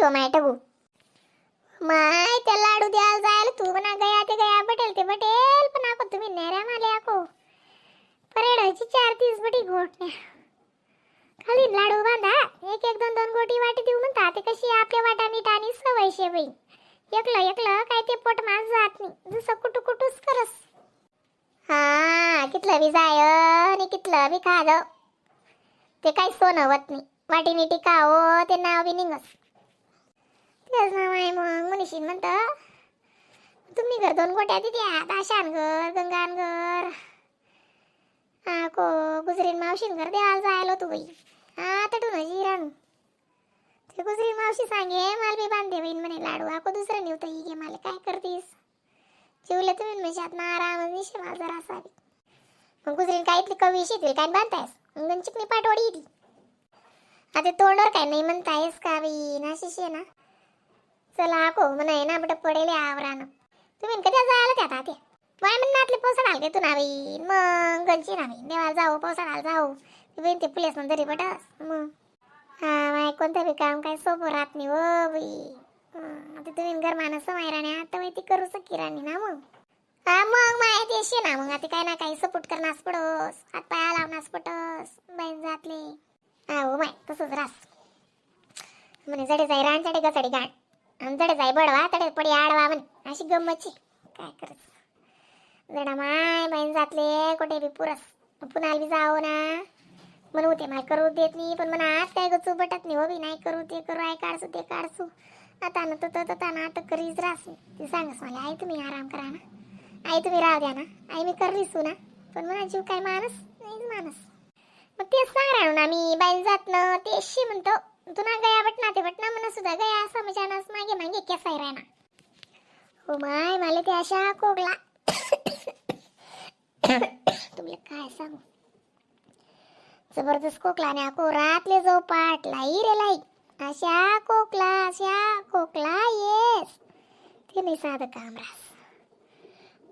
होती हो माय टगू. माय, त्या लाडू द्यायला जायला तू म्हणा गया ते गया, बटेल ते बटेल, पण आको तुम्ही नेऱ्या माले आको परेडाची 4 30 बटी गोटण्या खाली लाडू बांधा, एक एक दोन दोन गोटी वाटी देऊ म्हणता. ते कशी आपल्या वाटाणी टाणी सवय शे बाई. एकलं एकलं काय ते पोट माझ जात नाही, जसं कुटू कुटूच करस. हा, कितलं बी जाय आणि कितलं बी खाजं, ते काही सोनं होत नाही. वाटीने टिकावं ते नाव बी निघस. तेच नाव आहे. मग मनीषीन म्हणतं, तुम्ही घर दोन गोट्या तिथे आशान घर, गंगान घर, हा को गुजरीन मावशीन घर देवाला जायला तू बाई. हा, तटून हजी रानू ते गुजरीन मावशी सांगे, माल बी बांधे बहीण म्हणे लाडू. आको दुसरं नेवतं ही घे मला. काय करतीस, जेवलं तुम्ही म्हणजे आत ना आराम निशे मला जरा असावी. मग गुजरीन काय इथली कवी शेतील काय बांधतायस? मग चिकनी पाटवडी ती आता तोंडावर काय नाही म्हणतायस का बाई नाशिशी ना. चला आको म्हणा ना बट पडेल आवरानं. तुम्ही कधी जायला त्यात आते माय म्हणून आतले पावसाळा आल तू ना बाई. मग गंची ना बाई, देवाला जाऊ, पावसाळ्याला जाऊ बहीण, ते पुलेस तरी पटस. मग हा माय, कोणतं बी काम काय सोपं राहत नाही हो बाई. आता तुम्ही घर माणसं माय राणी, आता बाई ती करू सकी राणी ना मग. हा, मग माय ते ना मग आता काय ना काही सपोर्ट करणास पडोस, हात पाया लावणास पडोस बाईन जातले. हा हो माय, तसंच रास म्हणे. जडे जाई रान चढे गचडी गाण आणि जडे जाई बडवा तडे पडी आडवा म्हणे, अशी गंमतची. काय करत जडा माय बाईन जातले कुठे बी पुरस. पुन्हा बी जाओ ना म्हणून ते माय करू देत नाही, पण म्हणा आज काय गचू बटत नाही हो बी. नाही करू ते करू, I काढसू ते काढसू. आता ना तर तर ना आता करीच रास. ते सांगस मला, आई तुम्ही आराम करा ना, आई तुम्ही राहू द्या ना, आई मी करलीसू ना, पण म्हणा जीव काय मानस नाही मानस. मग तेच सांग राहू ना मी बाईन जात ना तेशी म्हणतो. तू ना गया बटना ते बटना म्हणा सुद्धा गया समजानास मागे मागे केसाय राहना. हो माय, मला ते अशा कोगला तुला काय सांगू, जबरदस्त खोकला ने आको रातले जो पाट लाई रे लाई, अशा खोकला, अशा खोकला येस. ते नाही साधं काम रास.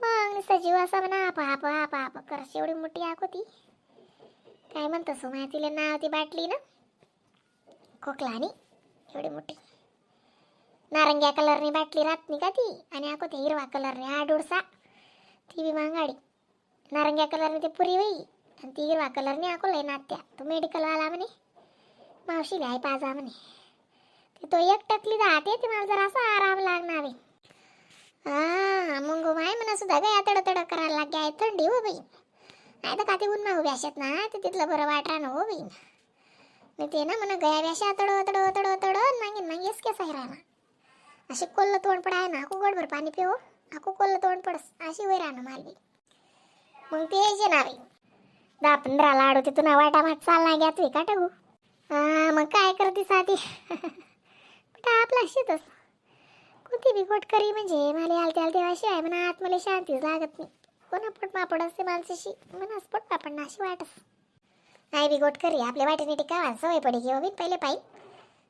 मग नुसता जीव असा म्हणा आपा आपा आपा आपा करस. एवढी मोठी आक होती. काय म्हणतो सुमाया, तिला नाव ती बाटली ना खोकला आणि एवढी मोठी नारंग्या कलरनी बाटली राहत नाही का ती, आणि आको ते हिरवा कलरनी आडूडसा ती बी मांगाडी. नारंग्या कलरनी ते पुरी होई आणि ती हिरवा कलरनी आको लय नात्या. तो मेडिकलवाला म्हणे, मावशीला आहे पाजा म्हणे. ते तो एक टकली जाते ते मला जरा असा आराम लागणार आहे. हा मग माय म्हणा सुद्धा गया तड तड करायला लाग्या आहे. थंडी हो बाई. नाही तर का ते ऊन मागू व्याशात ना ते तिथलं बरं वाटरा ना हो बाई. नाही ते ना म्हणा गया व्याशा तड तड तड तड मागीन मागेच केस आहे राहणार. अशी कोल्ल तोंड पडाय ना, आकू गडभर पाणी पिवो, आकू कोल्ल तोंड पडस अशी वय राहणं मालवी. मग ते यायचे ना बाई 10-15 लाडू तिथून वाटा भात चालना घ्या तू का टाकू. हा मग काय करते साधी आपला शेतच कोणती बी गोट करी म्हणजे मला आलते आलते अशी म्हणा आत मला शांतीच लागत नाही. कोणा पोट मापड असते माणसाशी म्हणा पोट पापड ना अशी वाटस. नाही बी गोट करी आपल्या वाटेने टिकावा सवय पडी घेऊ बी पहिले पाहिजे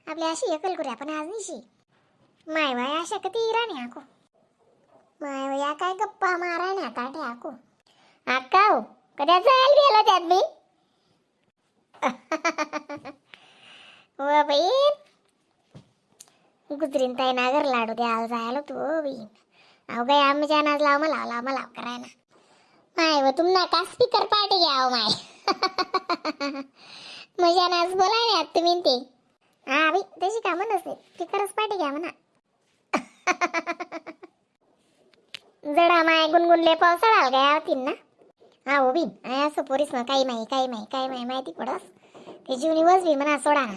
आपल्या अशी एकल करूया. पण आज निशी माय वाय अशा कधी राणी आको माय वया काय गप्पा मारा ना ताटे आको. आका हो कद्या जायला गेलो त्यात बी हो बाई. गुजरीन ताई नागर लाडू द्यायला जायला तू हो बाई. अहो बाई, आमच्या नाज लाव मला लाव मला करायला माय व तुम का स्पीकर पार्टी घ्या हो माय. मजा नाच बोलाय ना तुम्ही ते. हा बाई, तशी कामं नसते, स्पीकरच पार्टी घ्या म्हणा. जडा माय गुणगुणले पावसाळा गया होतीन ना. हा हो बिन असं पोरीस मग काही माही काही माही काही माही माहिती पडस ते जीवनी वजवी म्हणा सोडा ना.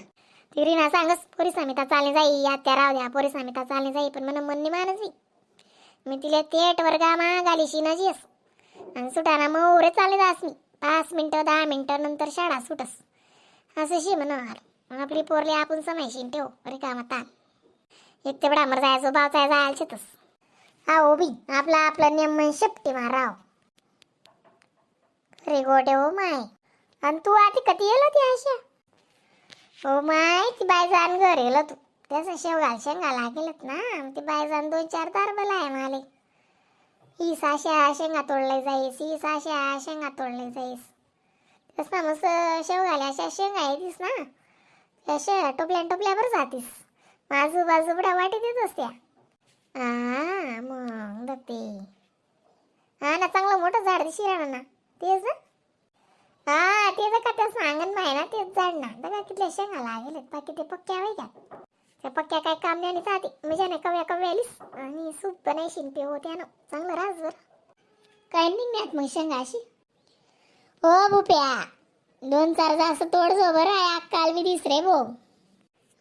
ती रीना सांगस, पोरीस आम्ही चालले जाई, आत्या राव द्या, पोरीस आम्ही चालले जाई. पण म्हणा मन मानस बी मी तिला थेट वर्गा मा गालीशी ना जीस आणि सुटाना मग उरे चालले जास मी 5 मिनिटं 10 मिनिटं नंतर शाळा सुटस असं शी म्हणा. मग आपली पोरली आपण समायशीन ठेव अरे कामात ताण एक तेवढा मर जायचो बावचा जायला शेतस. हा हो बी, आपला आपला नेम म्हण शेपटी माराव अरे गोटे हो माय. आणि तू आधी कधी येलो ती आशा हो माय, ती बायजान घर येलो तू त्याचं शेवगाल शेंगा लागेलत ना. ती बायजान दोन चार दार बला आहे माले. ही साशा शेंगा तोडले जाईस, ही साशा शेंगा तोडले जाईस. तस ना मग शेवगाल्या अशा शेंगा येतीस ना, त्या शेंगा टोपल्या टोपल्यावर जातीस. आजूबाजू बडा वाटी देत असत्या. हा मग बघते. हा ना, चांगलं मोठं झाड दिशी राहणार ना, तेच ना. हा, ते का त्याचं अंगण आहे ना, तेच झाड ना. बघा कितल्या शेंगा लागेल. बाकी ते पक्क्या आहे का? त्या पक्क्या काय काम नाही जाते म्हणजे ना, कव्या कव्या आलीस आणि सूप बनायशीन पिवो त्यानं चांगलं रासभर. काय निघण्यात मग शेंगा अशी. हो भुप्या, दोन चार जास्त तोड जो बरं आहे. अक्काल बी दिस रे भो.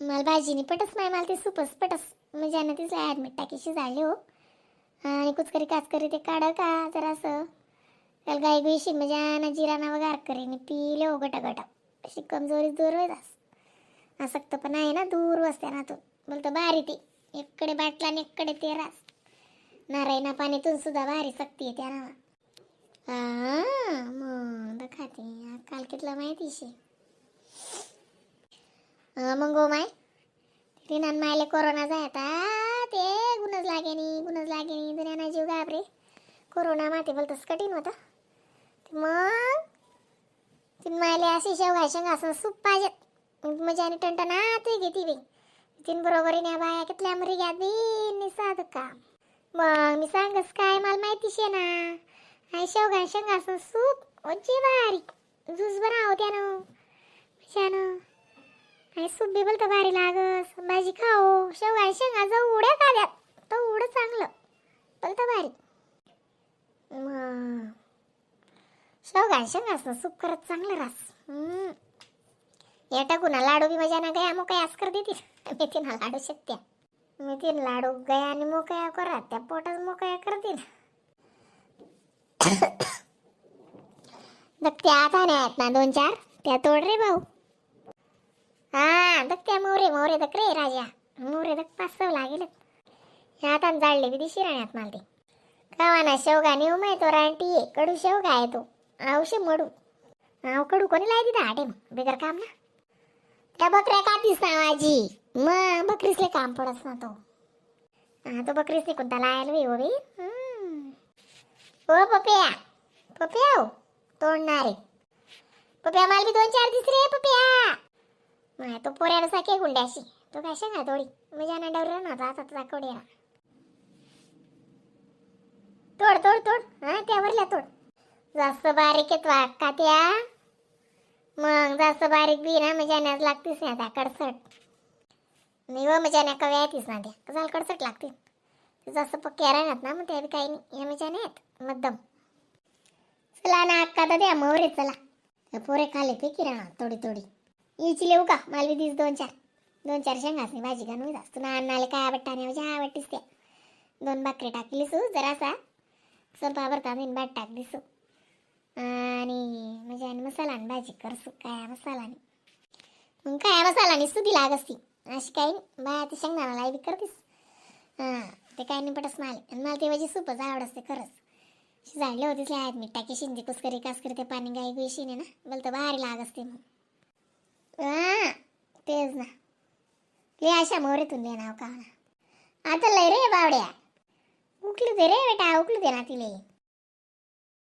मला भाजीनी पटस नाही, मला ते सूपच पटस. म्हणजे ना तिसला ॲडमिट टाकीशी झाली हो. आणि कुचकरी काचकरी ते काढ का जरासं त्याला गाई गुईशी म्हणजे ना, जिराना वगार करीन पिले हो गटा गटा. अशी कमजोरी दूर होईल. असक्त पण आहे ना, दूर बसते ना तो. बोलतो भारी ती एककडे बाटला आणि एककडे ते रास नारायणा पाण्यातून सुद्धा भारी सक्ती आहे त्या नावा. हा मग खाते. काल कितला माहिती शे मग गो माय रिनान मायले कोरोना जाय आता. ते गुणच लागे नी, गुणच लागे नी. दुनियाना जीव घाबरे कोरोना माते. बोलतस कठीण होता. मग तीन मायले अशी शेवगा शेंगा असं सूप पाहिजे मजा आणि टणटणा ते घेती बाई. तीन बरोबर न्या बाया कितल्या मरी घ्यात बी निसाद काम. मग मी सांगस काय, मला माहिती शे ना. आणि शेवगा शेंगा असं सूप ओची भारी ज्यूस बनाव त्यानं मजानं. आणि सूप बी बोलतं भारी लागस. भाजी खाओ, शेवगा शेंगा जेवढ्या खाद्यात तेवढं चांगलं. बोलतं भारी. मग शेवगा शेंगा असं सूप करत चांगलं रास. या टाकू ना लाडू बी मजा ना गया मोकळ्या आस कर देतील. मेथी ना लाडू शकत्या, मेथी लाडू गया आणि मोकळ्या करा त्या पोटात मोकळ्या करतील. बघ त्या आता नाही आहेत ना दोन चार, त्या तोड रे भाऊ. हा बघ त्या मोरे मोरे दक रे राजा, मोरे दक. पाच सव लागेल ह्या आता जाळले बी दिशी राहण्यात मला ते. कावा ना शेवगा नेऊ माय तो रानटी आहे. कडू शेवगा आहे तो. आवशे मडू आव कडू कोणी लाय तिथं आटे मग बिगर काम ना. त्या बकऱ्या कातीस ना माझी. मग बकरीसले काम पडस ना तो. हा तो बकरीसने कोणता लायला बी हो बी. ओ पप्या, पप्या हो तोडणारे पप्या, मला बी दोन चार दिस रे पप्या. माय तो पोऱ्याला साखे गुंड्याशी तो काय शेंगा थोडी मजा ना डवरा ना आता तुझा कोड्या. तोड तोड तोड. हा त्यावरल्या तोड. जास्त बारीक आहेत वा का त्या. मग जास्त बारीक बी ना मजा नाच लागतीस ना त्या कडसट. नाही व मजा ना कव्या येतीस ना त्या कसाला कडसट लागतील. ते जास्त पक्क्या राहणार ना मग त्या बी काही नाही. या मजा नाही आहेत मध्यम. चला ना अक्का तर द्या मोरे. चला त्या पोरे खाले फेकी राहणार थोडी थोडी. इची लेऊ का? मला बी this दोन चार, दोन चार शेंगासनी भाजी घालून जास्त ना. अन्नाला काय आवडता नाही म्हणजे आवडतीस त्या. दोन भाकरी टाकली सू जरासा स्वल्प भरता तीन भात टाक दिसू आणि म्हणजे आणि मसाला आणि भाजी करसू. काय मसाला नाही मग काय मसाला नाही सुधी लाग असती अशी काही नाही. बाया ते शेंगदाणा बी करतीस. हां ते काय नाही पटस मला. आणि मला ते माझी सूपच आवड असते खरंच. शिजाडले होतीच आहेत मीठ टाकी शिंदी कुसकरी कासकरी ते पाणी गाई गुई ना बोलतं भारी लाग असते मग. हां तेच ना. ले अशा मोहरीतून ले नाव का ना आता. लय रे बावड्या, उकलू दे रे बेटा, उकलू दे ना तिले.